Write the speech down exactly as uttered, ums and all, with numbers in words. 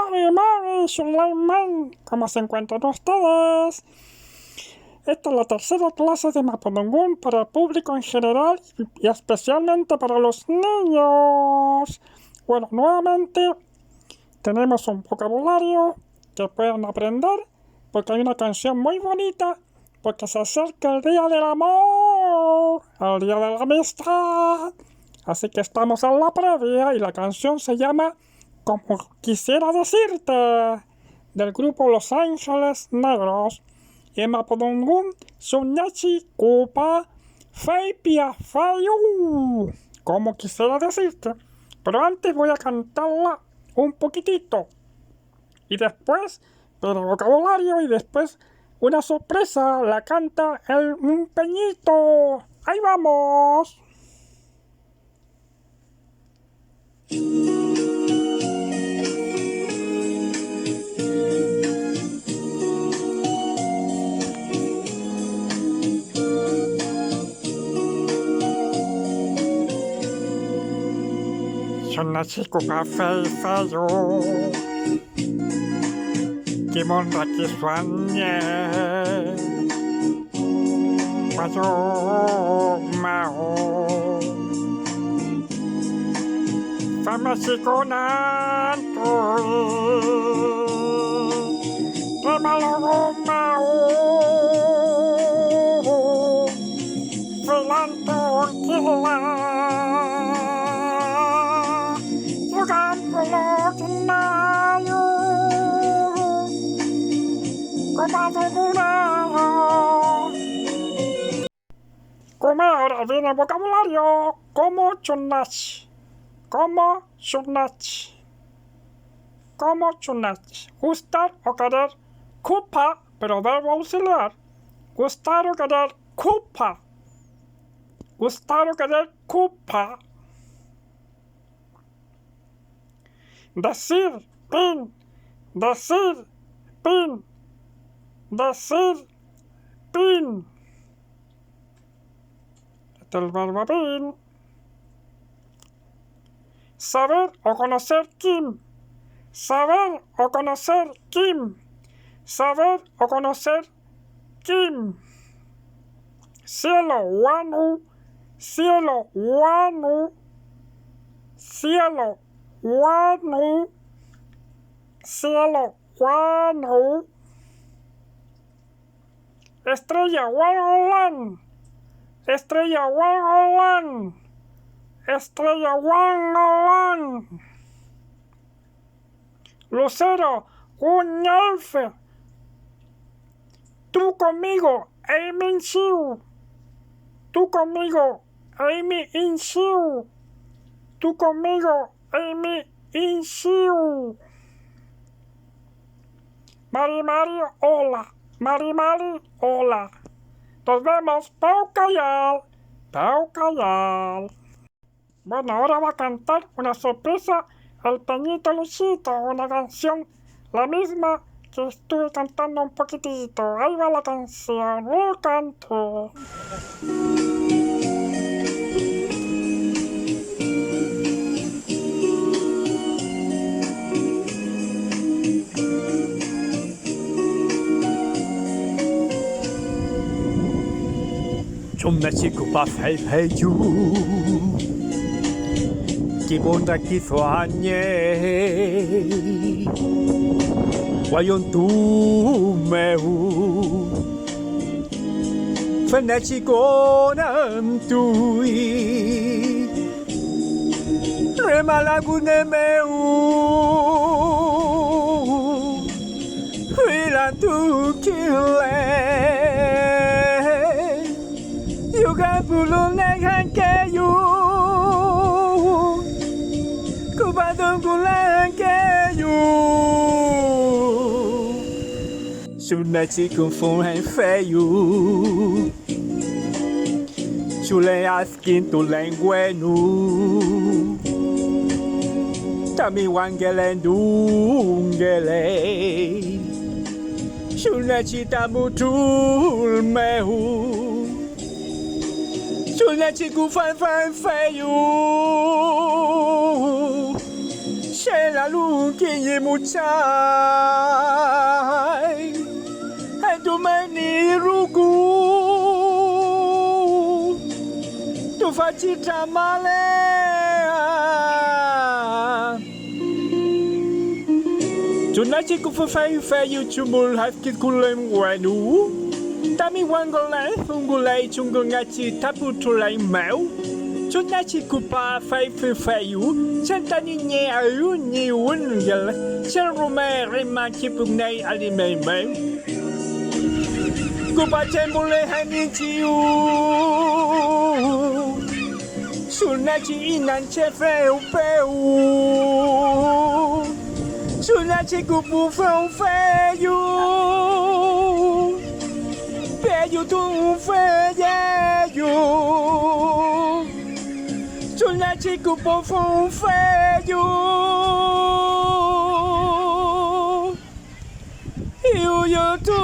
Mari, mari, Sulayman, ¿cómo se encuentran ustedes? Esta es la tercera clase de Mapudungun para el público en general y especialmente para los niños. Bueno, nuevamente tenemos un vocabulario que pueden aprender porque hay una canción muy bonita, porque se acerca el día del amor, el día de la amistad. Así que estamos en la previa y la canción se llama Como quisiera decirte, del grupo Los Ángeles Negros. Y en mapudungun, Sunachi Kupa Fey Piafayu. Como quisiera decirte, pero antes voy a cantarla un poquitito. Y después, pero vocabulario, y después una sorpresa, la canta el un peñito. Ahí vamos. Son las chicas fey feyu. Kimon rakiduamnge wayu mew. Famngechi konantuy ti malu mew. Filantu kila yukan pulukünayu. Kopa dukuna. Como ahora viene vocabulario, como chunachi, como chunachi, como chunachi. Gustar o querer, kupa, pero verbo auxiliar. Gustar o querer, kupa. Gustar o querer, kupa. Decir, pin. Decir, pin. Decir, pin. Este es el verbo pin. Saber o conocer kim. Saber o conocer kim. Saber o conocer kim. Cielo wanu, cielo wanu, cielo wanu, cielo wanu. Estrella wangülan, estrella wangülan, estrella wangülan. Lucero, kuñalfe. Tú conmigo, eymi iñchiw. Tú conmigo, eymi iñchiw. Tú conmigo, eymi iñchiw. Mari mari, hola. Mari mari, hola. Nos vemos, pawkayal, pawkayal. Bueno, ahora va a cantar una sorpresa el peñito Luchito, una canción, la misma que estuve cantando un poquitito. Ahí va la canción, we'll canto. Chumngechi küpa fey feyu, kimün rakiduamnge wayontu mew, femngechi konantuy remal agüne mew. Filantukile, yuka pulungekankeyu, küpadungulankeyu. Chumngechi künfungen feyu, chulen ad kintulen wenu, tami wangelen dungeley, chumngechi tamu trul mew, chumngechi kufan fan feyu. Telalu kiñe muchay, entumeni ruku tüfachi tramale. Chunachi kufü fey feyu chumul lafkitukulen wenu, tami wangüle dunguley chumküngechi tapu truley mew. Chunachi küpa feypifeyu, chem tañi nieaeyu ñi wüngel, chem rume reñma kipüngney alli mew. Küpa chem mülehan iñchiw, chunachi inanche fewpew, chunachi küpu fewfeyu, peyu tuwfeyeyu. Chunachi küpu fewfeyu, yuyu tu